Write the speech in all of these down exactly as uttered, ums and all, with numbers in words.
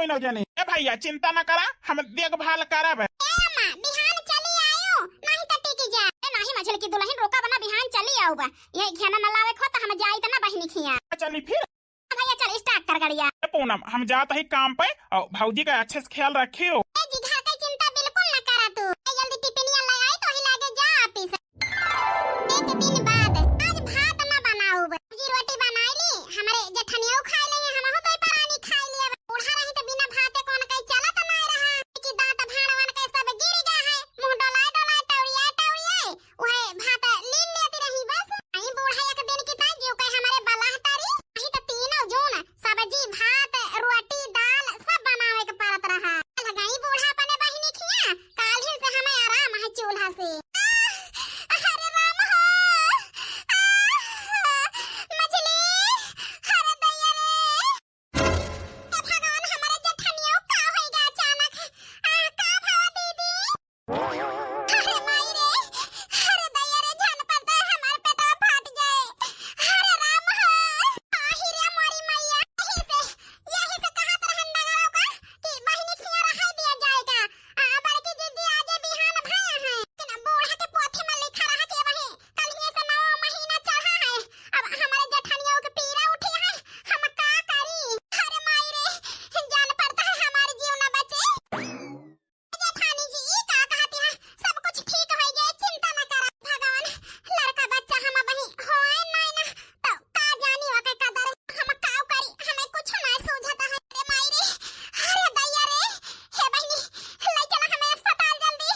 तीनों जने। ए भइया, चिंता न करा, हम देखभाल करब। ए अम्मा, बिहान चली आयो, नाहीं त टिकी जा। ए नाहीं, मझिल की दुलहिन, रोका बना, बिहान चली आउबा। ये घेना न लावे खो त हम जाइत न बहिनी खिया। चली फिर। भइया चल, start कर गड़िया। ए पूनम, हम जात ही काम पे, अउर भौजी का अच्छे से ख्याल रखियो। ए जी, घर के चिंता बिल्कुल न करा तू। ए जल्दी टिफिनिया ले आई, तोही लागे जा office। एक दिन बाद, आज भात न बनाउब। भौजी रोटी बनाई ली, हमरे जेठनियो खाई लेई, हमहू दो परानी खाई लेब। बूढ़ा रही त बिना भाते कौन कहीं चलत नाहीं रहा। कि दांत भाड़वन के सब गिर गया है, मुंह डोलाए डोलाए, टौरियाए टौरियाए, उहे भात लीन लेती रही बस। आई बूढ़ा एक दिन की ताई जीव के हमरे बलाह तारी, आई त तीनों जून सब्जी, भात, रोटी, दाल सब बनावे के परत रहा। लगाई बूढ़ा अपने बहिनी खिया, काल्हि से हमें आराम है चूल्हा से। आह, अरे राम हो, आह, मछली, अरे दैया रे। हे भगवान, हमरे जेठनियो का होइगा अचानक? आ, का भवा दीदी? अरे माई रे, अरे दैया रे, जान पड़ता है, हमार पेटवा फाट जाए। अरे राम हो, आही रे मोरी मैया, यही से, यही से कहत रहन डगरो का कि बहिनी खिया रहा दिया जाएगा। आ, बड़की दीदी आजे बिहान भया है। लेकिन बूढ़ा के पोथी में लिखा रहा कि वही कल्हिए से नौ महीना चढ़ा है। अब हमारे जेठनियों के पीरा उठी है, हम का करी? अरे माई रे, जान पड़ता है हमारे जीव न बचे। जेठानी जी, ई का कहती है? सब कुछ ठीक हो गया, चिंता न करा। भगवान, लड़का बच्चा हम अबही होए नाई ना, तो का जानी ओके कदर। हम का करी, हमें कुछ ना सूझता है। अरे माई रे, अरे दैया रे, हे बहिनी, ले चला हमें अस्पताल जल्दी,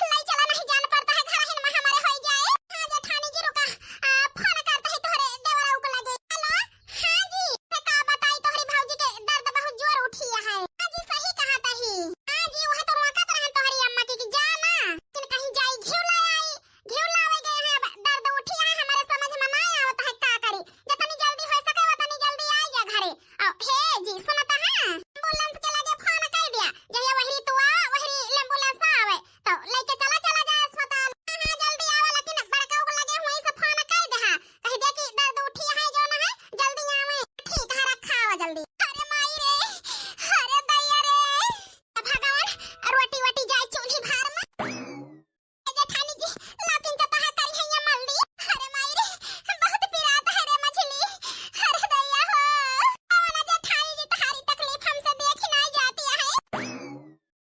ले चला, नहीं जान पड़ता है घर हिन में हमारे होई जाए। हाँ जेठानी जी रुका, आ, फोन करता है तोहरे देवरा उक लगे। हेलो, हाँ जी, मैं का बताई, तोहरी भौजी के दर्द बहुत जोर उठी है। हाँ जी, सही कहत ही। हाँ जी, वह तो रोकत रहन तोहरी अम्मा के कि जा ना, लेकिन कहीं जाई घिउ ला आई, घिउ लावे गए हैं, अब दर्द उठी है, हमारे समझ में ना आवत है का करी। जतनी जल्दी हो सके उतनी जल्दी आई जा घरे। और हे जी, सुनता है, एम्बुलेंस के लगे फोन कर दिया, जहिया वही तू आवा, वही एम्बुलेंस आवे, तो लेके चला, चला जाए अस्पताल। हाँ, हाँ, जल्दी आवा, लेकिन बड़का को लगे वहीं से फोन कर दे, हाँ, कह दे कि दर्द उठी है जो ना है, जल्दी आवे। ठीक है, रखा आवा जल्दी। अरे माई रे, अरे दैया रे, भगवान, रोटी वोटी जाए चूल्ही भार में। ए जेठानी जी, लातिन जतहा करी है या मल्ली। अरे माई रे, बहुत पिरात है रे मछली। अरे दैया हो, अवना जेठानी जी, तहारी तकलीफ हमसे देखी नाई जाती है।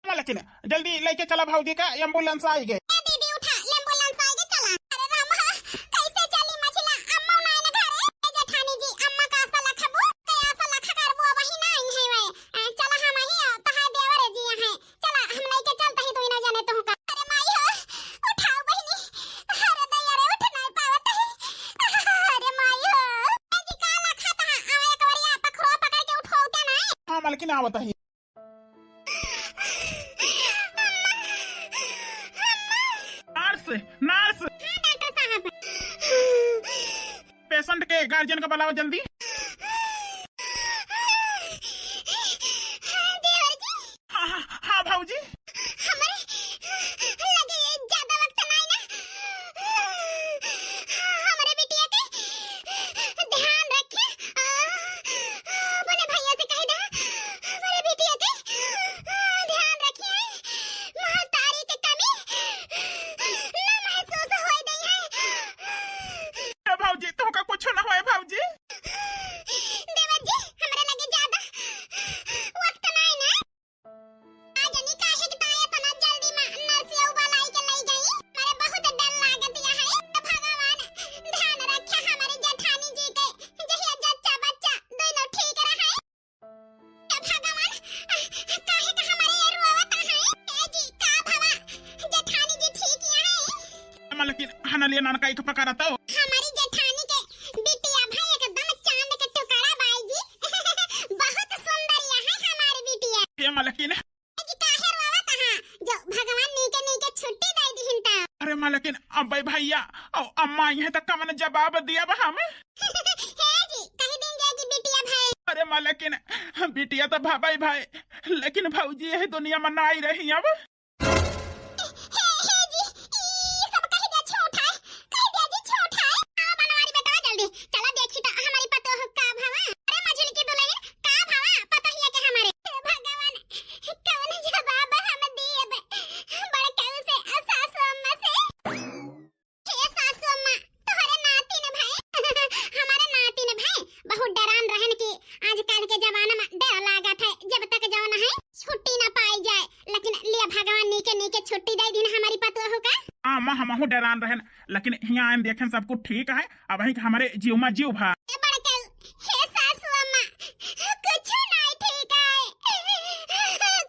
मलकिन, जल्दी लेके चला भौजी का, एम्बुलेंस आई गए। ए दीदी उठा, एम्बुलेंस आई गए, चला। अरे राम, कैसे चली मछला, अम्मा नाई न घरे। ए जेठानी जी, अम्मा का आशा लखबू, के आशा लख करबू, वही नाई है वे। ए, चला हम ही, तहार देवर जी हैं। चला, हम लइके चलत ही दुइनो जने तुहका। अरे माई हो, उठाओ बहिनी। अरे दैया रे, उठ नाई पावत ही। अरे माई हो। ए जी, का लखा तहा? आवा एक वरिया पखरो पकड़ के उठाओ क्या नाई? हाँ, मलकिन आवत ही। अम्मा, अम्मा। नर्स, नर्स। हाँ, डॉक्टर साहब। पेशेंट के गार्जियन का बुलावा जल्दी। देवर जी। हाँ, हाँ, हाँ, भौजी। हमरे लगे ज्यादा वक्त नाई ना। हमरे बिटिया के ध्यान रखे। अपने भैया से कह दे, हमरे बिटिया के ध्यान रखे। महतारी के कमी ना महसूस होए दे है। ए भौजी, तोहका कुछ ना होए भौजी। देवर जी, हमरा लगे ज्यादा वक्त नाई ना। आज नहीं काहे के ताया तना जल्दी में नर्स उबलाई के ले गई। हमरे बहुत डर लागत है। तो भगवान ध्यान रखे हमरे जेठानी जी के, जहिया जच्चा बच्चा दोनों ठीक रहे। हे भगवान, काहे का हमारे ये रोवत है? ए जी, का भवा? जेठानी जी ठीक यहाँ है? मलकिन, हना लिए नानका एक पकड़ा तो। हमारी जेठानी के बिटिया भाई एकदम चांद के टुकड़ा बाई जी। बहुत सुंदर यहाँ है हमारी बिटिया। ए मलकिन। ए जी, काहे रोवत है? जो भगवान नीके नीके छुट्टी दे दिहिन ता। अरे मलकिन, अब्बे भैया, और अम्मा आई है तो कमन जवाब दिया बा हमें? हे जी, कह दीन जाए कि बिटिया भाई। अरे मलकिन, बिटिया तो भाई भाई, लेकिन भौजी यही दुनिया में ना आई रही अब। हे, हे जी, ई सब कह दिया झूठ है, कह दिया जी झूठ है। आ बनवारी बेटवा जल्दी, चला देखी तो हमारी पतोह का भवा। अरे मझिल की दुल्हन, का भवा, पतोहिया के हमारे। हे भगवान। महू डेरान रहेन, लेकिन हियाँ आएन देखेन सब कुछ ठीक है। अबहीं के हमरे जीव मा जीव भा। ए बड़कऊ, हे सासू अम्मा, कुछ नाई ठीक है,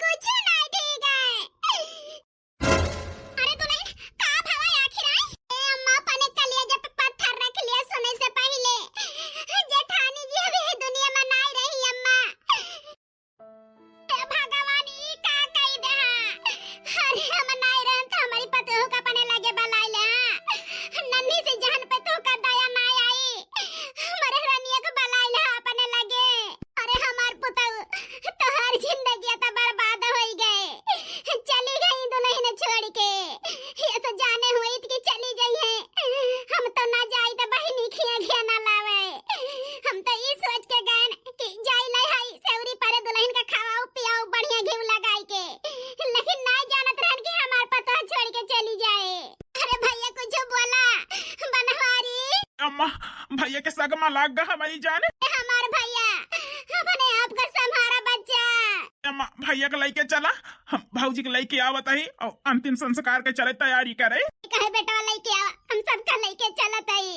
कुछ नाई ठीक है। अरे दुलहिन, का भवा आखिर आए? ए अम्मा, अपने कलेजा पे पत्थर रख लिया सोने से पहिले। जेठानी जी अभी दुनिया मा नाई रही अम्मा। हे भगवान, ई का कई देहा? अरे हम नाई रहन त हमरी पतोह का अपने लगे बलाइला। नन्ही सी जहन पे तोहका दया नाई आई। हमरे रनिया का बलाइला अपने लगे। अरे हमार पुतऊ, तोहार जिंदगी त बर्बाद होई गए। चली गई दुलहिन छोड़ के। ये तो जाने हुई कि चली गई है। हम तो ना जाई त बहिनी खिया घिया ना लावे। हम तो ई सोच के गए कि जाई ले हई सेवरी परे दुलहिन का खवाऊ पियाऊ बढ़िया घिउ लगाई के। लेकिन ना जानत रहन कि हमार पतोह छोड़ के चली जाए। अरे भैया कुछ बोला, बनवारी। अम्मा, भैया के सगमा लाग गा हमारी जान। हमार भैया, अपने आप का संभारा बच्चा। अम्मा, भैया के लइके चला, हम भौजी के लइके आवत ही और अंतिम संस्कार के चले तैयारी करे। कहे बेटवा लइके आवा, हम सबका लइके चलत ही।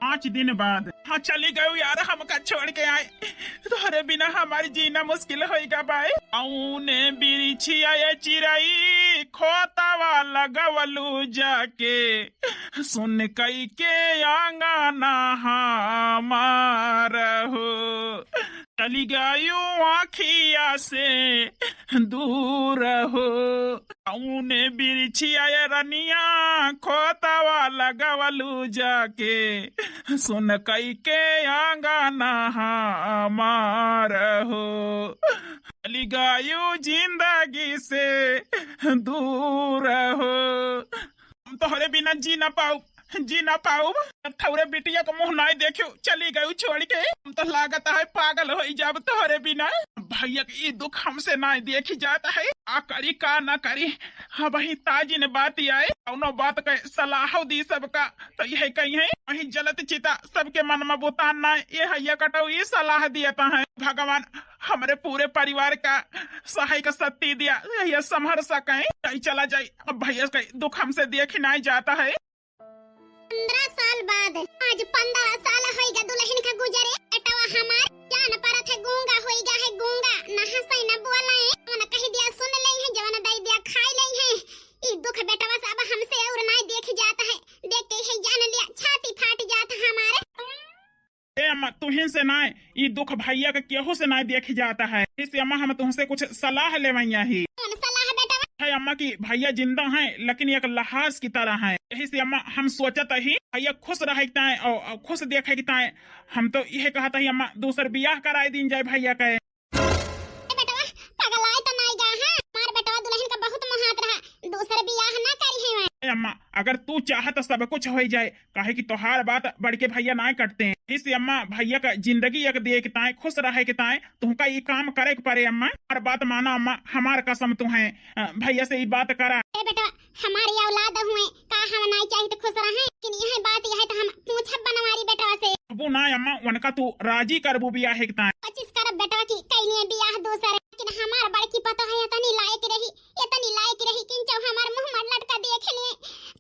पाँच दिन बाद। हाँ, चली गयू यार, हमका छोड़ के आए। तोहरे बिना हमार जीना मुश्किल होई गा बाए। औने बिरिछिया ये चिरई, खोतावा लगवलू जाके, सुन कई के आंगना हमार हो। चली गयू आँखिया से दूर हो। औने बिरिछिया ये रनिया, खोतावा लगवलू जाके, सुन कई के आंगना हमार हो। चली गयू जिंदगी से दूर हो। हम तोहरे बिना जी ना पाउब, जी ना पाउब। थौरे बिटिया का मुँह नाई देख्यो, चली गयू छोड़ के। हम तो लागत है पागल होई जाब तोहरे बिना। भैया के ई दुख हमसे नाई देखी जात है। आ करी का ना करी, अबहीं ताजी ने बात आए, कौनो बात के सलाह दी सबका, तो यह कही है, वहीं जलत चिता सबके मन में बुतान ना, ये हैया कटऊ ई सलाह दियत है। भगवान हमरे पूरे परिवार का सहाय का शक्ति दिया, यह संभर सके, कहीं चला जाए। अब भैया के दुख हमसे देखी नाई जात है। पन्द्रह साल बाद, आज पन्द्रह साल होई गा दुलहिन का गुजरे। बेटवा हमार जान परत है, गूंगा होई गा है, गूंगा, ना हंसई ना बोलई, जवन कही दिया सुन लई है, जवन दई दिया खाई लई है। ई दुख बेटवा से अब हमसे और नाई देखी जात है, देख के ही जान लिया छाती फाट जात है हमारे। ए अम्मा, तुहिन से नाय, ई दुख भैया के केहू से नाय देखी जात है। इस अम्मा, हम तुहसे कुछ सलाह लेवैया ही। कौन सलाह बेटवा? है अम्मा कि भैया जिंदा हैं, लेकिन एक लाश की तरह हैं। यही से अम्मा, हम सोचत ही भैया खुश रहे के ताए और, और खुश देखे के ताए हम तो यह कहत ही अम्मा, दूसर बियाह कराए दीन जाए भैया के। ए बेटवा, पगलाए तो नाई गा, हाँ? हमार बेटवा दुलहिन का बहुत मोहात रहा, दूसर बियाह ना करी है वह। ए अम्मा, अगर तू चाह तो सब कुछ होई जाए, काहे कि तोहार बात बड़के भैया नाय कटते हैं। इस अम्मा, भैया का जिंदगी एक दिए के ताए, खुश रहे के ताए, तुहका ई काम करे के परे अम्मा। हमार बात माना अम्मा, हमार कसम तुहे, अ, भैया से ई बात करा। ए बेटवा, हमारी औलाद हुए, का हम नाई चाही तो खुश रहे, लेकिन यह बात यह तो हम पूछब बनवारी बेटवा से। अबू ना अम्मा, उनका तू राजी करबू बियाह के ताए। कोशिश करब बेटवा की कैलिए बियाह दूसर, लेकिन हमार बड़की पतो है इतनी लायक रही, इतनी लायक रही, किंचो हमार मुंह मर लटका देख लिए,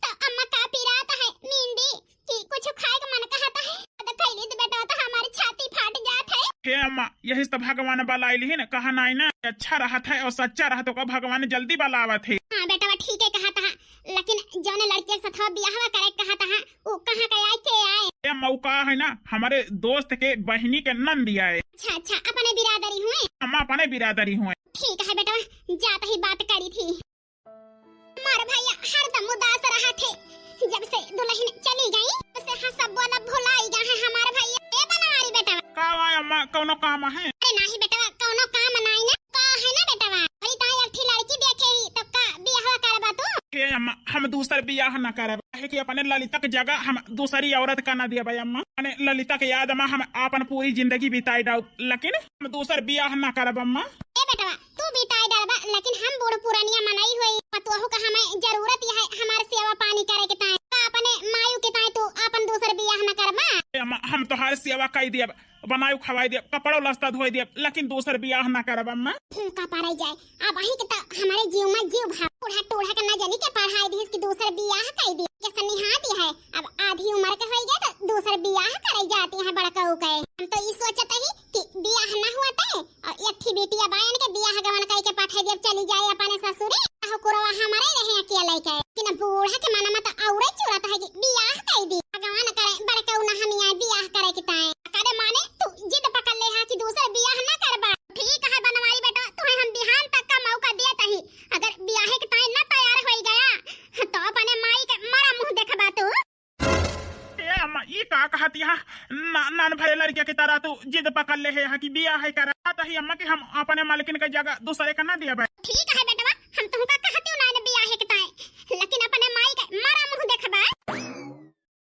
तो अम्मा का पिरात है नींदी कि कुछ खाए का मन कहता है, तो खैली तो बेटवा तो हमारी छाती फाट जात है। हे अम्मा, यही से तो भगवान बलाइल ही न, कहा नाई ना, अच्छा रहत है और सच्चा रहत ओका भगवान जल्दी बलावत है। हाँ बेटवा, ठीक है कहत है, लेकिन जौन लड़के के सथवा बियाहवा करे कहत है, उ कहाँ के आए, के आए? ए अम्मा, उ का है ना, हमारे दोस्त के बहिनी के नंदी आए। अच्छा, अच्छा, अपने बिरादरी हुए? हम अपने बिरादरी हुए। ठीक है बेटवा, जात ही बात करी थी। हमार भैया हरदम उदास रहा थे, जब से दुलहिन चली गई, तब से हंसब बोलब भुलाई गा है हमार भैया। ए बनवारी बेटवा। का हुआ अम्मा, कौनो काम है? अरे नाही बेटवा, कौनो काम नाई ना। का है ना बेटवा, अरे ताई एक ठी लड़की देखे ही, तो का बियाह करबा तू? हे अम्मा, हम दूसर बियाह ना करब, काहे कि अपने ललिता के जगह हम दूसरी औरत का ना दिया भाई अम्मा। अपने ललिता के याद में हम आपन पूरी जिंदगी बिताई डाउब, लेकिन हम दूसर बियाह ना करब अम्मा। ए बेटवा, तू बिताई डालबा, लेकिन हम बूढ़ पुरानिया मनई होई, पतोहू का हमें जरूरत यह है हमार सेवा पानी करे के ताए। का अपने मायू के ताए तू आपन दूसर बियाह ना करबा? ए अम्मा, हम तोहार सेवा कई दियब, बनाई खवाई दियब, कपड़ो लस्ता धोई दियब, लेकिन दूसर बियाह ना करब अम्मा। फूंका पड़े जाए, अब अही के तो हमारे जीव में जीव भा। बूढ़ा टूढ़ा के ना जानी के पढ़ाई दिहिस कि दूसर बियाह कई दी। के सनिहाती है, अब आधी उम्र के होई गए तो दूसर बियाह करे जाती है बड़कऊ के। हम तो ई सोचत ही कि बियाह ना हुआ ते और एक ठी बेटी अब आयन के बियाह गवन कई के पठाई दियब, चली जाए अपने ससुरे। आहो कुरवा हमारे रहे अकेले के। कि ना बूढ़ा के मन में तो औरे चुरत है कि बियाह कई दी। भगवान करे बड़कऊ ना हमिया बियाह करे के ताए। करे माने तू जिद पकड़ ले हा कि दूसर बियाह ना करबा। ठीक है बनवारी बेटा, तुहे हम बिहान तक का मौका देत ही। अगर बियाहे के ताई ना तैयार होई गया, तो अपने माई के मरा मुंह देखबा तू। ए अम्मा, ई का कहत यहाँ? ना, नान भरे लड़के की तरह तू जिद पकड़ ले है कि बियाह है करा। त ही अम्मा कि हम अपने मालकिन के जगह दूसरे का ना दिया बे। ठीक है बेटवा, हम तुमका कहती हूँ ना बियाहे के ताई, लेकिन अपने माई के मरा मुंह देखबा।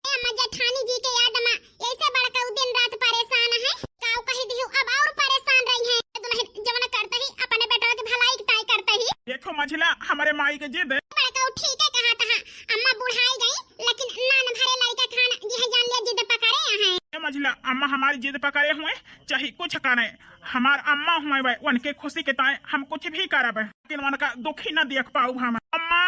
ए अम्मा, जेठानी जी के याद मा ऐसे बड़कऊ दिन रात परेशान है। काऊ कही दिहु, अब और परेशान रही है। दुल्हन जवन करते ही अपने बेटवा के भलाई के ताई करते ही। देखो मझिला, हमारे माई के जिद। बड़कऊ ठीक है कहा तहा, अम्मा बुढ़ाई गई, लेकिन नान भरे लड़का खान यह जान लिया जिद पकड़े हैं। ए मझिला, अम्मा हमारी जिद पकड़े हुए, चाहे कुछ करे, हमार अम्मा हुए बे, उनके खुशी के ताए हम कुछ भी करब, लेकिन उनका दुखी न देख पाऊ हम। अम्मा,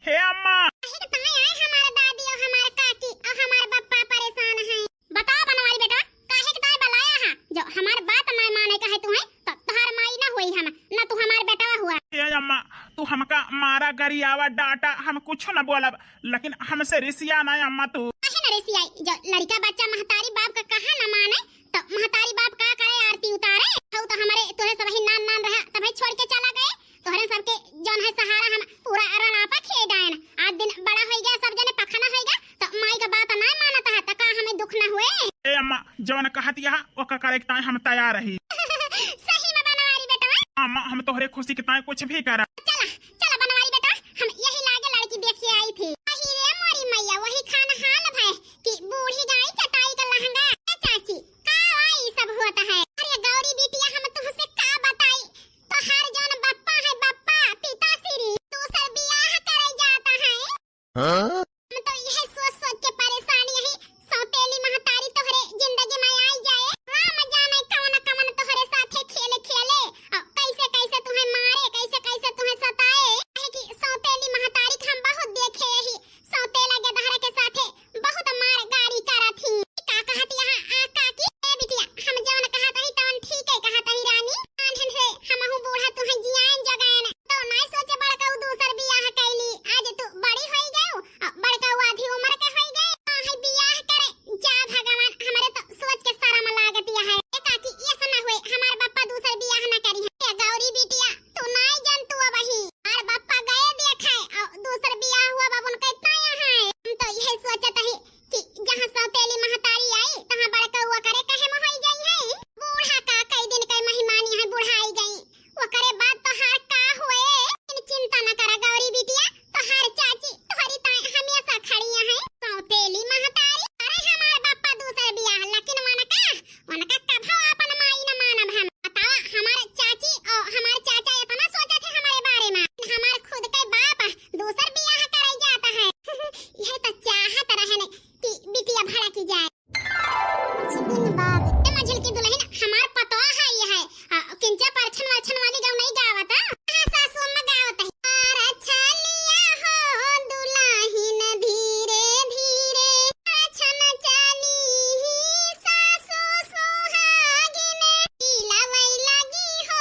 हे अम्मा। काहे के ताए आए हमार दादी और हमार काकी और हमार बप्पा परेशान हैं? बताओ बनवारी बेटा, काहे के ताए बलाया है? जो हमार बात ना माने कहे तू है, तो तोहार माई ना हुई हम, ना तू हमार बेटवा हुआ। ए अम्मा, तू हमका मारा, गरियावा, डांटा, हम कुछ न बोलब, लेकिन हमसे रिसिया ना अम्मा तू। काहे न रिसियाई? जो लड़का बच्चा महतारी बाप का कहा न माने, तो महतारी बाप का करे, आरती उतारे? हऊ तो हमारे तोहे सबही नान नान रहा, तबही छोड़ के चला गए। तोहरे सबके जौन है सहारा हम पूरा अरण आपा खिए डायन। आज दिन बड़ा होई गया, सब जने पखना होई गया, तो माई का बात ना मानत है, तो का हमें दुख ना हुए? ए अम्मा, जौन कहत यहाँ, ओका करे के ताए हम तैयार रही। सही में बनवारी बेटवा। अम्मा, हम तोहरे खुशी के ताए कुछ भी करब। चला, चला बनवारी बेटा, हम यही लागे लड़की देख के आई थी। अही रे मोरी मैया, वही खान हाल भय कि बूढ़ी गाई चटाई का लहंगा। ए चाची, का आई सब होता है? अरे गौरी बिटिया, हम तुमसे का बताई, तोहार जौन बप्पा है बप्पा, पिता श्री, दूसर बियाह करे जाता है। हाँ? हम तो यह सोच सोच के परेशान यही सौतेली महतारी तोहरे जिंदगी में आई जाए। राम जाने कवन कवन तोहरे साथे खेले खेले, और कैसे कैसे तुम्हें मारे, कैसे कैसे तुम्हें सताए। काहे कि सौतेली महतारी के हम बहुत देखे यही सौतेला गेदहरा के साथे बहुत मार गारी करत ही। का कहत यहाँ आ काकी? ए बिटिया, हम जवन कहत ही तवन ठीक है कहत ही रानी। आनहन से हमहू बूढ़ा तुहे जियान जगान। तो नाय सोचे बड़कऊ दूसर बियाह कैली। आज तू बड़ी होई गयू, अ, बड़कऊ आधी उम्र के होई गए। आहे बियाह करे, जा भगवान, हमरे तो सोच के शरम लागत है। ए काकी, ये सना हुए, हमार बप्पा दूसर बियाह ना करी है। ए गौरी बिटिया, तू नाय जान तू अबही। हमार बप्पा गए देखे, अ, दूसर बियाह हुआ बाबुन के इतना यहाँ है। हम तो यह सोचत ही कि जहाँ सौतेली महतारी आई, तहाँ बड़कऊ ओकरे कहे में होई जाई है। बूढ़ा का कई दिन के मेहमानी है, बुढ़ाई गई। ओकरे बाद तोहार का होए? लेकिन चिंता न करा गौरी बिटिया, तोहार चाची तोहरी ताई हमेशा खड़ी है। सौतेली महतारी, अरे हमार बापा दूसर बियाह, लेकिन उनका, उनका कभो अपन माई न मानब हम। बतावा, हमार चाची और हमार चाचा इतना सोचत है हमारे बारे में। हमार खुद के बाप दूसर बियाह करे जाता है। यह तो चाहत रहने कि बिटिया भड़क जाए। कुछ दिन बाद, ए मझिल की दुल्हन, हमार पतोह है ये है। आ, किंचा परछन वरछन वाली गाँव नहीं गावत, हाँ? हाँ, सासू अम्मा गावत है। परछनिया हो दुल्हन धीरे धीरे, परछन चाली ही सासू सुहागिन, खिलवै लगी हो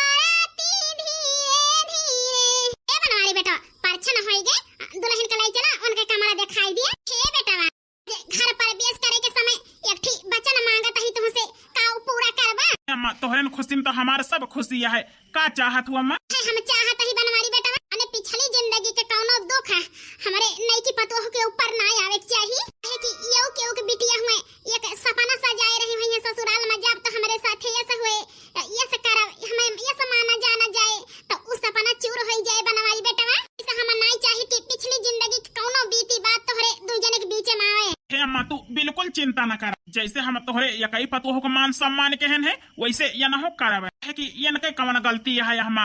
आरती धीरे धीरे। ए बनवारी बेटा, परछन होई गे, दुल्हन के लाई चला, उनके कमरा दिखाई दिया। हे बेटवा, जे घर प्रवेश करे के समय एक ठी वचन मांगत ही तुमसे, का उ पूरा करबा? अम्मा, तोहरन खुशी में तो हमार सब खुशी है, का चाहत हो अम्मा? है, हम चाहत ही बनवारी बेटवा, अने पिछली जिंदगी के कौनो दुख है हमरे नई की पतोह के ऊपर ना आवे के चाहिए। काहे कि यो केहू के बिटिया हुए, एक सपना सजाए रही हुई है ससुराल में, जब तो हमरे साथे ऐसा हुए, ये से करब, हमें ये से माना जाना जाए, तो उ सपना चूर होई जाए बनवारी बेटवा। इसे हम नाई चाही कि पिछली जिंदगी के कौनो बीती बात तोहरे दुई जने के बीच में आवे। हे अम्मा, तू बिल्कुल चिंता न कर। जैसे हम तोहरे यकई पतोह के मान सम्मान केहेन है, वैसे ये नहो करब। है कि ये न के कवन गलती है, हम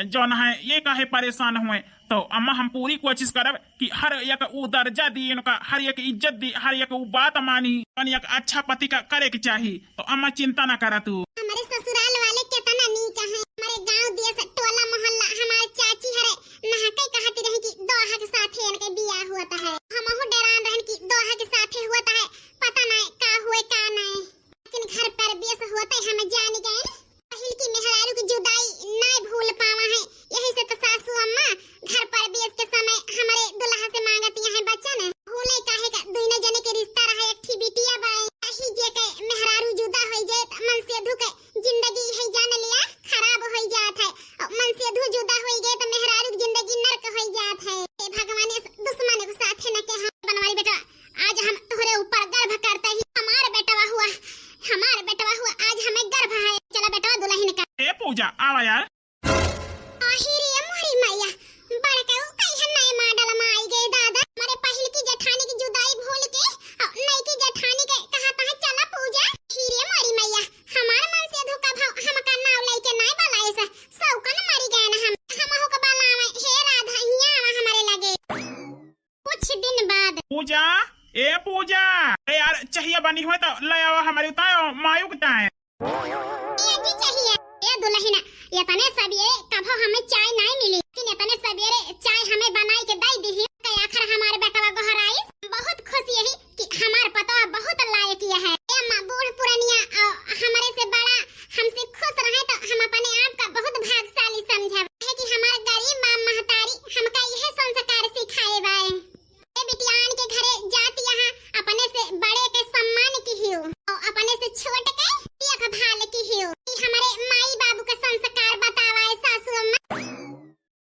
जौन है ये काहे परेशान हुए। तो अम्मा, हम पूरी कोशिश करब कि हर एक उ दर्जा दी उनका, हर एक इज्जत दी, हर एक उ बात मानी, अपन एक अच्छा पति का करे के चाही। तो अम्मा, चिंता ना करा तू। हमरे ससुराल वाले केतना नीक हैं, हमरे गांव देश टोला मोहल्ला, हमार चाची हरे नहा के कहती रही कि दोहा के साथे इनके बियाह होत है। हमहू डेरान रहन कि दोहा के साथे होत है, पता नहीं का हुए का नहीं, लेकिन घर परदेस होते हम जान गए। पहिल की मेहरारू की जुदाई नाय भूल पावा है, यही से तो सासू अम्मा घर परदेस के समय हमरे दुल्हा से मांगती हैं वचन। भूले काहे का, दुइनो जने के रिश्ता रहे, एक ठी बिटिया बाए। यही जे के मेहरारू जुदा होई जाए त मनसेधू के जिंदगी है जान लिया खराब होई जात है, और मनसेधू जुदा होई गए त मेहरारू की जिंदगी नरक होई जात है। हे भगवान, इस दुश्मन के साथे न के हम बनवारी बेटा, आज हम तोहरे ऊपर गर्व करते ही हमार बेटवा हुआ, हमार बेटवा हुआ, आज हमें गर्व है। चला बेटवा दुल्हन का। ए पूजा, आवा यार। आही रे मोरी मैया, बड़कऊ कइहन नए मॉडल में आई गए दादा। हमरे पहिल की जेठानी की जुदाई भूल के, और नई की जेठानी के कहा तहा चला पूजा। आही रे मोरी मैया, हमार मनसेधू कभो हमका नाव लइके नाय बलाए सा, सौकन मरी गए ना हम। हमहू के बलावे, हे राधा, हियाँ आवा हमरे लगे। कुछ दिन बाद। पूजा, ए पूजा, अरे यार, चाहिए बनी हुए तो ले आवा हमारी उताए और मायू के ताए। ए जी चाहिए, ए दुल्हन, इतने सवेरे कभो हमें चाय नहीं मिली, लेकिन इतने सवेरे चाय हमें बनाई के दे दी। के आखिर हमारे बेटवा गोहराइस, बहुत खुशी यही कि हमार पतवा बहुत लायक यह है। ए अम्मा, बूढ़ पुरनिया और हमरे से बड़ा हमसे खुश रहे तो हम अपने आप का बहुत भाग्यशाली समझब। है कि हमार गरीब माँ महतारी हमका यह संस्कार सिखाए बाए। ए बिटियान के घरे जात यहाँ अपने से बड़े के सम्मान किहियो और अपने से छोट के देखभाल किहियो। ई हमरे माई बाबू के संस्कार बतावा है सासू अम्मा।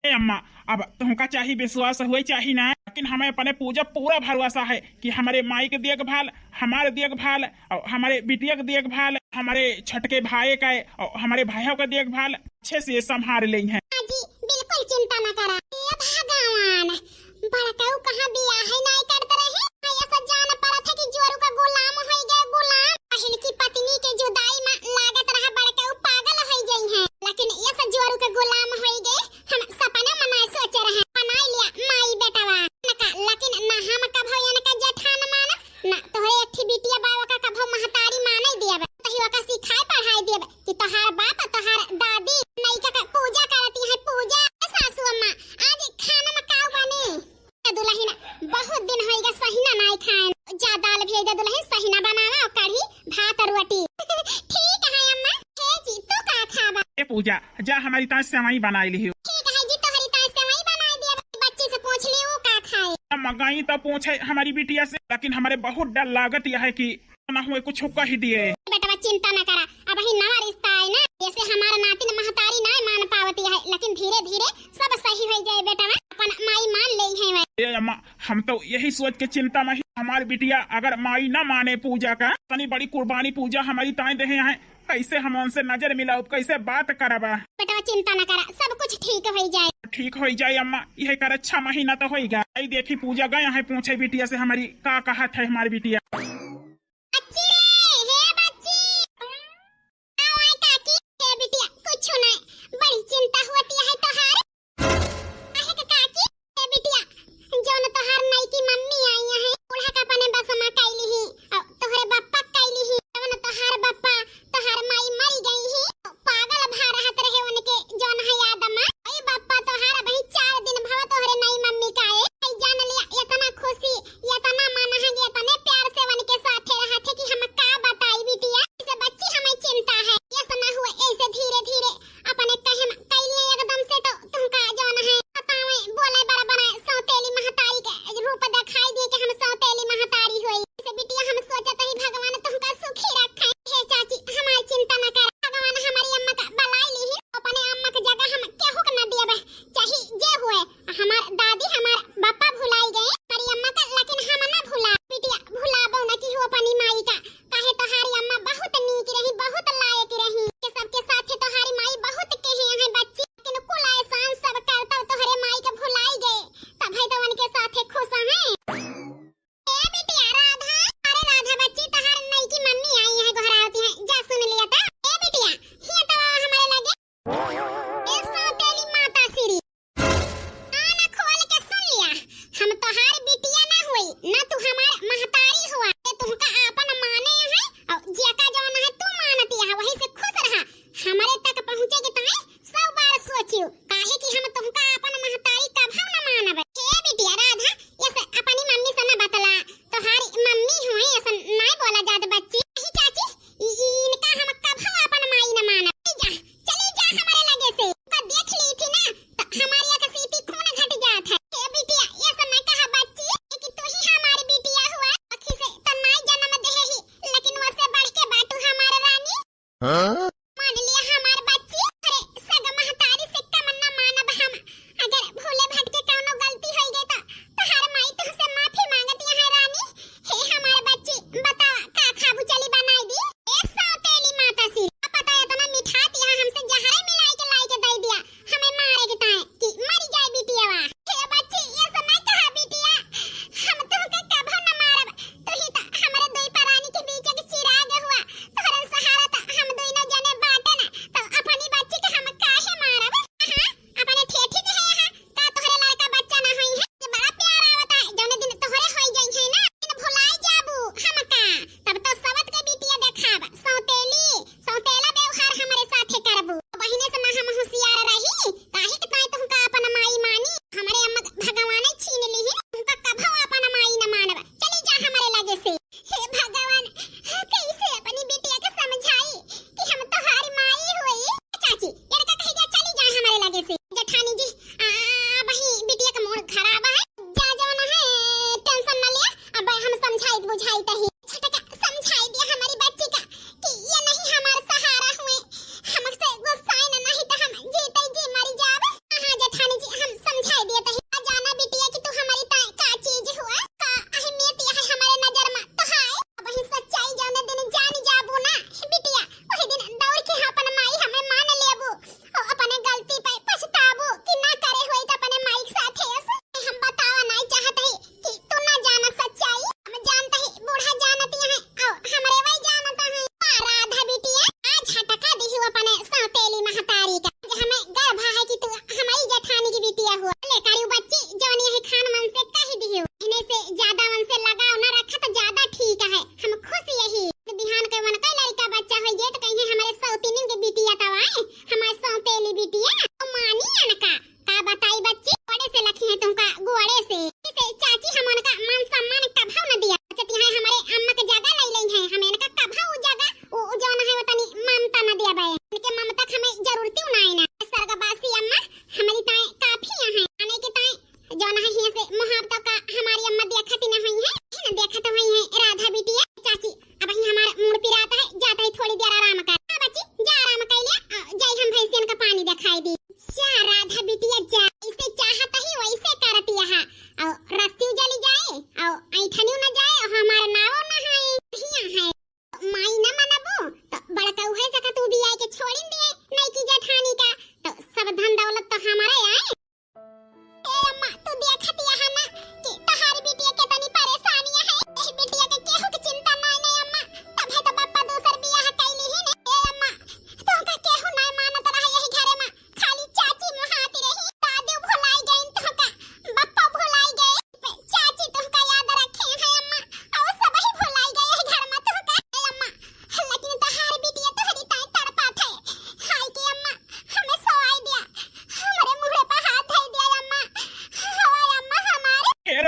ए अम्मा, अब तुमका चाही विश्वास हुए चाही ना, लेकिन हमें अपने पूजा पूरा भरोसा है कि हमारे माई के देखभाल, हमारे देखभाल और हमारे बिटिया के देखभाल, हमारे छोटके भाई का और हमारे भाइयों का देखभाल अच्छे से संभाल लेई हैं। हाँ जी, बिल्कुल चिंता न करा। हे भगवान, बड़कऊ कहाँ बियाह है नाई करत रहे? हाँ, ऐसा जान पड़त है कि जोरू का गुलाम होई गए, गुलाम। पहिल की पत्नी के जुदाई में लागत रहा बड़कऊ पागल होई गई हैं, लेकिन ऐसा जोरू का गुलाम होई गए। हम सपना मनाए सोचे रहे, बनाई लिया माई बेटवा। न का, लेकिन ना हम कभो इनका जेठान मानब, ना तोहरे एक ठी बिटिया बाबा का कभो महतारी माने देब। तही ओका सिखाए पढ़ाए देब कि तोहार बाप, तोहार दादी नैका का पूजा करती है, पूजा। ए सासू अम्मा, आज खाना में का बने? ए दुल्हन, बहुत दिन होइगा सहिना नाई खाएन। जा दाल भेज दे दुल्हन, सहिना बनावा और कढ़ी, भात और रोटी। ठीक है अम्मा। हे जी, तू का खाबा? ए पूजा, जा हमारी ताज सेवई बनाई लिहियो। ठीक है जी, तोहरी ताज सेवई बनाई दिया। बच्ची से पूछ ली, वो का खाए? अम्मा गई तो पूछे हमारी बिटिया से, लेकिन हमारे बहुत डर लागत यह है कि ना हुए कुछ कह दिए। बेटवा चिंता ना करा, अब ही नवा रिश्ता है ना, जैसे हमारा नातिन महतारी ना मान पावती है, लेकिन धीरे धीरे सब सही हो जाए बेटवा, अपन माई मान ले है। ए अम्मा, हम तो यही सोच के चिंता में ही, हमारी बिटिया अगर माई ना माने पूजा का, इतनी बड़ी कुर्बानी पूजा हमारी ताई देहे हैं, कैसे हम उनसे नजर मिलाओ, कैसे बात करबा? बेटवा चिंता ना करा, सब कुछ ठीक हो जाए। ठीक हो जाए अम्मा, यह कर अच्छा महीना तो होइगा। आई देखी पूजा गए हैं पूछे बिटिया से हमारी का कहत है हमारी बिटिया। बच्ची रे, हे बच्ची। आवाय काकी, हे बिटिया, कुछ नहीं, बड़ी चिंता होती है तोहार। काहे के काकी? हे बिटिया, जौन तोहार नई की मम्मी आई है, बूढ़ा का अपने बस में कैली ही, और तोहरे बप्पा कैली ही, जौन तोहार बप्पा, तोहार माई मरी गई ही, पागल भा रहत रहे उनके जौन है याद में। आई बप्पा तोहार अबही चार दिन भवा तोहरे नई मम्मी का आए, आई जान लिया, इतना खुशी, इतना मन है, इतने प्यार से उनके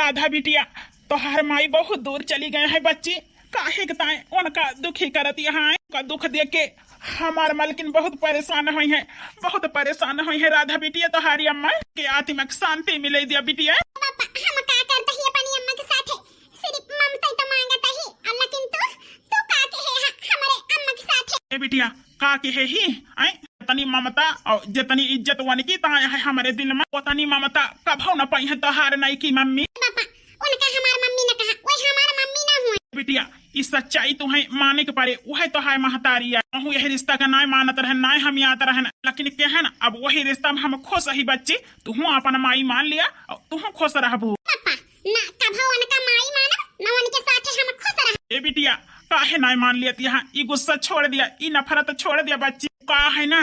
राधा बिटिया, तोहार माई बहुत दूर चली गए हैं बच्ची, काहे के ताए उनका दुखी करत यहाँ है? उनका दुख देख के हमार मलकिन बहुत परेशान हुई है, बहुत परेशान हुई है राधा बिटिया। तोहारी अम्मा के आत्मा के शांति मिले दिया बिटिया। पापा, हम का करत ही अपनी अम्मा के साथे? सिर्फ ममता ही तो मांगत ही, और लेकिन तू, तू का कहे है हमरे अम्मा के साथे? ए बिटिया, का कहे ही? आए, जितनी ममता और जितनी इज्जत वनकी ताए है हमरे दिल में, उतनी ममता कभो न पाई है तोहार नईकी मम्मी। पापा, उनका हमार मम्मी न कहा, वही हमार मम्मी ना हुए। बिटिया, ई सच्चाई तुहैं माने के परे, उहै तोहार महतारी है। महू यह रिश्ता का नाय मानत रहन, नाय हम याद रहन, लेकिन कहन अब वही रिश्ता में हम खुश ही बच्ची, तुहू अपन माई मान लिया और तुहू खुश रहबू। पापा, ना कभो उनका माई मानब, ना उनके साथे हम खुश रह। ए बिटिया, काहे नाय मान लिया तिहा? ई गुस्सा छोड़ दिया, ई नफरत छोड़ दिया बच्ची। का है ना,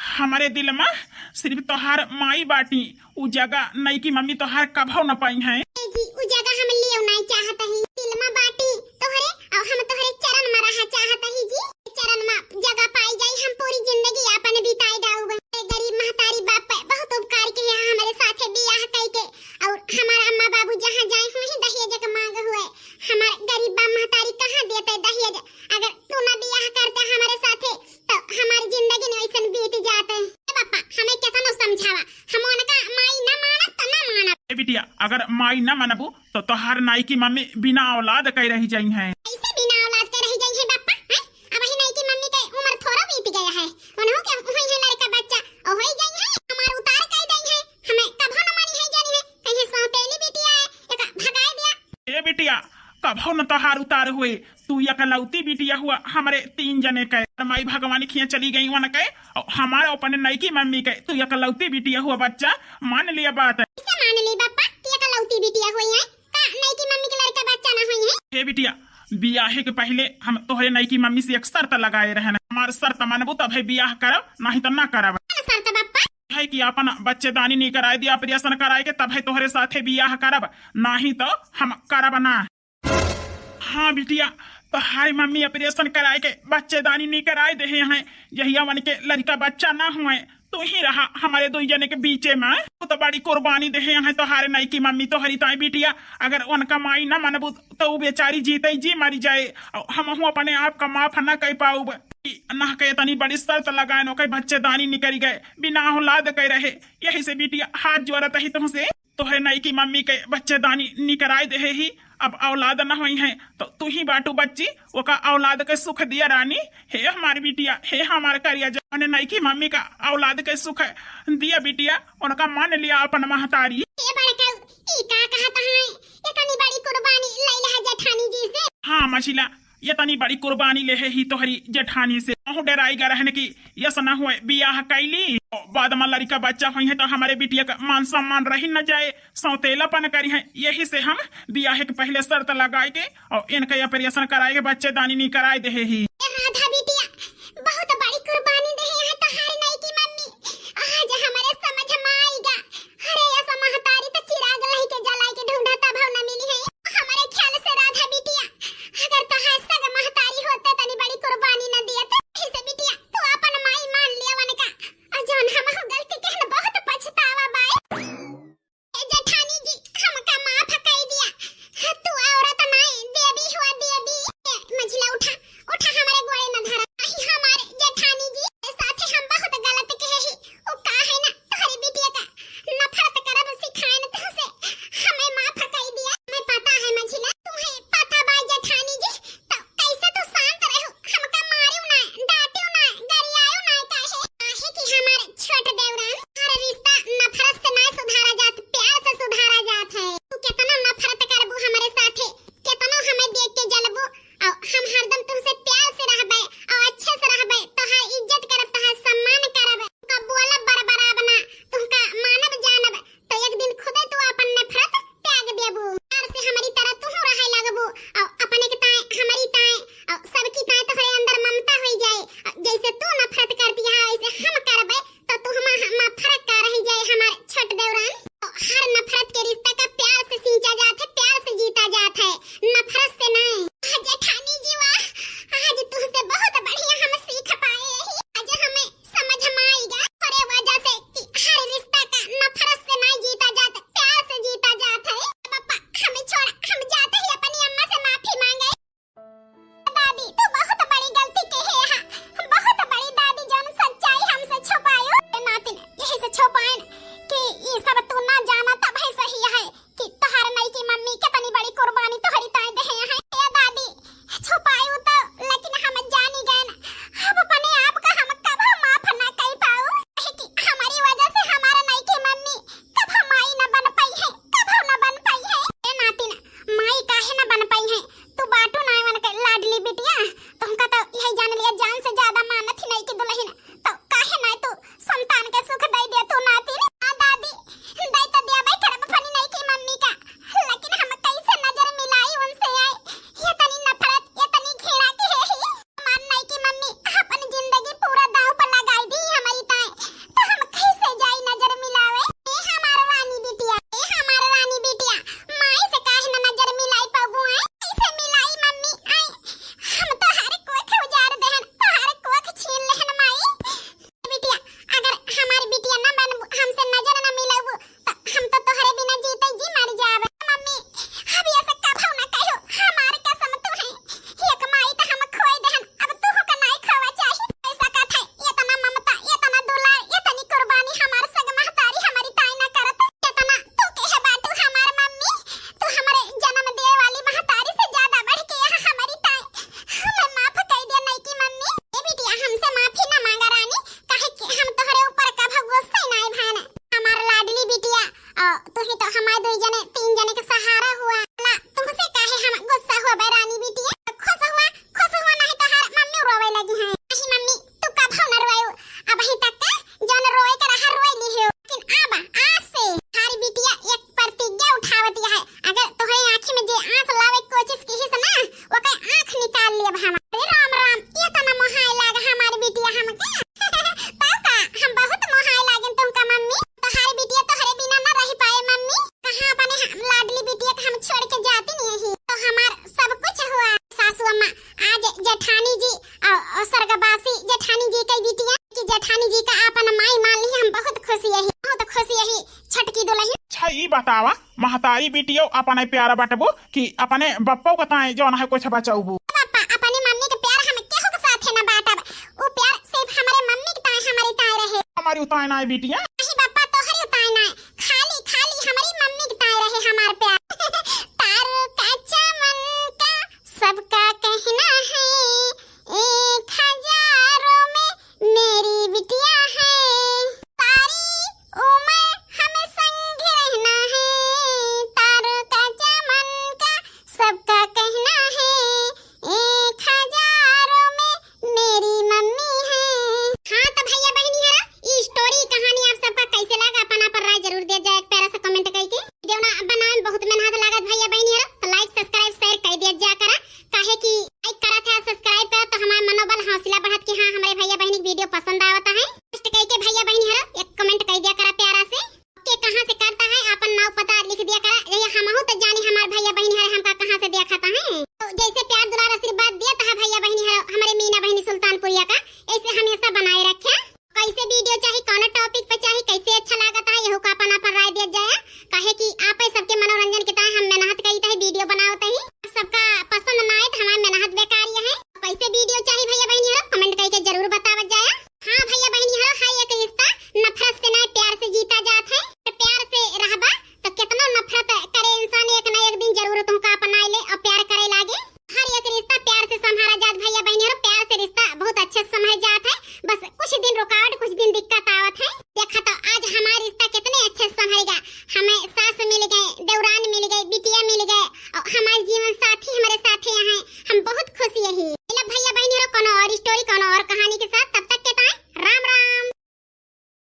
हमरे दिल में सिर्फ तोहार माई बाटी, उ जगह नईकी मम्मी तोहार कभो न पाई है। ए जी, उ जगह हम लियो नाय चाहत ही। दिल में बाटी तोहरे, और हम तोहरे चरण में रहा चाहत ही जी। चरण में जगह पाई जाई, हम पूरी जिंदगी अपन बिताई डाउब। ए गरीब महतारी बाप पे बहुत उपकार किहे हैं हमरे साथे बियाह कई के, और हमार अम्मा बाबू जहाँ जाए हुए ही दहेज के मांग हुए। हमार गरीब बाप महतारी कहाँ देते दहेज? अगर तू ना बियाह करते हमरे साथे, तो हमार जिंदगी न ऐसन बीत जाते। ए पापा, हमें केतनो समझावा, हम उनका माई ना मानब तो ना मानब। ए बिटिया, अगर माई ना मानबू तो तोहार नईकी मम्मी बिना औलाद के रह जाई हैं। कैसे बिना औलाद के रह जाई हैं पापा? हैं? अब ही नईकी मम्मी के उम्र थोड़ा बीत गया है, उन्हों के हुई है लड़का बच्चा और हो जाई है, हमार उतार कर देई है, हमें कभो न मानी है जानी है, कहीं सौतेली बिटिया है, एक भगाए दिया। ए बिटिया, कभो न तोहार उतार हुए, तू एकलौती बिटिया हुआ हमरे तीन जने के। माई भगवान खिया चली गई वन के, और हमार अपने नईकी मम्मी के, तू एकलौती बिटिया हुआ बच्चा, मान लिया बात। कैसे मान ली पापा कि एकलौती बिटिया हुई है? का नईकी मम्मी के लड़का बच्चा ना हुई है? हे बिटिया, बियाहे के पहले हम तोहरे नईकी मम्मी से एक शर्त लगाए रहन, हमार शर्त मानबू तब है बियाह करब, नहीं तो ना करब। कौन शर्त पापा? है कि अपन बच्चेदानी निकराए दिया, ऑपरेशन कराए के, तब है तोहरे साथे बियाह करब, नहीं तो हम करब ना। हाँ बिटिया, तोहारी मम्मी ऑपरेशन कराए के बच्चेदानी निकराए देहे हैं, यही वन के लड़का बच्चा ना हुए, तू ही रहा हमरे दुई जने के बीचे में। तू तो बड़ी कुर्बानी देहे हैं तोहारे नईकी मम्मी तोहरी ताई बिटिया। अगर उनका माई ना मनबू तो उ बेचारी जीते जी मरी जाए, और हमहू अपने आप का माफ ना कर पाउब। कि ना के इतनी बड़ी शर्त लगाए, ओके बच्चेदानी निकल गए, बिना औलाद के रहे। यही से बिटिया हाथ जोड़त ही तुमसे, तोहरे नईकी मम्मी के बच्चेदानी निकराए देहे ही, अब औलाद न होई है तो तू ही बाटू बच्ची, ओका औलाद के सुख दिया रानी। हे हमार बिटिया, हे हमार करिया, जौने नईकी मम्मी का औलाद के सुख दिया बिटिया, उनका मान लिया अपन महतारी। ए बड़का, ई का कहत हैं? इतनी बड़ी कुर्बानी लैला है जेठानी जी से। हाँ मझिला, इतनी बड़ी कुर्बानी लेहे ही तोहरी जेठानी से। महू डेराई गा रहन की यस न हुए बियाह कैली, बाद में लड़का बच्चा होई है तो हमरे बिटिया का मान सम्मान रही न जाए, सौतेलापन करी है। यही से हम बियाह के पहले शर्त लगाए के और इनका ऑपरेशन कराए के बच्चेदानी निकराए देहे ही। ए राधा बिटिया, बहुत बड़ी कुर्बानी देहे हैं तोहार नईकी मम्मी। आज हमरे समझ में आइगा। अरे, ऐसा महतारी तो चिराग लही के जलाई के ढूंढा तब न मिली है। हमरे ख्याल से राधा बिटिया, अगर तोहार सग महतारी होते तनी बड़ी कुर्बानी न दिया तो ठीक से बिटिया, तू अपन माई मान लिया वनका। और जौन हम गलती कहन बहुत पछतावा बाए। ए जेठानी जी, हमका माफ कई दिया। तू औरत नाई, देवी हो देवी। ए, मझिला उठा, उठा हमरे गोड़े तू ही तो हमारे दुई जने, तीन जने के सहारा हुआ। ला, तुमसे काहे हम गुस्सा होबे रानी बिटिया? खुश हुआ, खुश हुआ, नहीं तोहार मम्मी रोवे लगी हैं। नहीं मम्मी, तू कभो न रोयो। अबहीं तक के जौन रोए के रहा, रोए ली हो। लेकिन अब आज से हमारी बिटिया एक प्रतिज्ञा उठावती है, अगर तोहरे आँखी में जे आँस लावे के कोशिश किहिस ना, ओकर आँख निकाल लेब हम। अरे राम राम, ये तो ना मोहाए लाग हमारी बिटिया हमके। तब का, हम बहुत मोहाए लागेन तुमका मम्मी। तोहार बिटिया तोहरे बिना न रह पाए मम्मी। कहाँ अपने हम लाडली बिटिया के हम छोड़ के जाती नहीं ही। तो हमार सब कुछ हुआ। सासू अम्मा, आज जेठानी जी और, और स्वर्गवासी जेठानी जी के बिटिया कि जेठानी जी का अपन माई मान ली, हम बहुत खुशी यही, बहुत खुशी यही छोटकी दुल्हन। अच्छा, ई बतावा, महतारी बिटियो अपने प्यारा बटबू कि अपने बप्पो के ताए जौन है कुछ बचौबू? बप्पा, अपनी मम्मी के प्यार हम केहू के साथे न बांटब। उ प्यार सिर्फ हमारे मम्मी के ताए, हमारी ताए रहे। हमारी उताए ना बिटिया। नहीं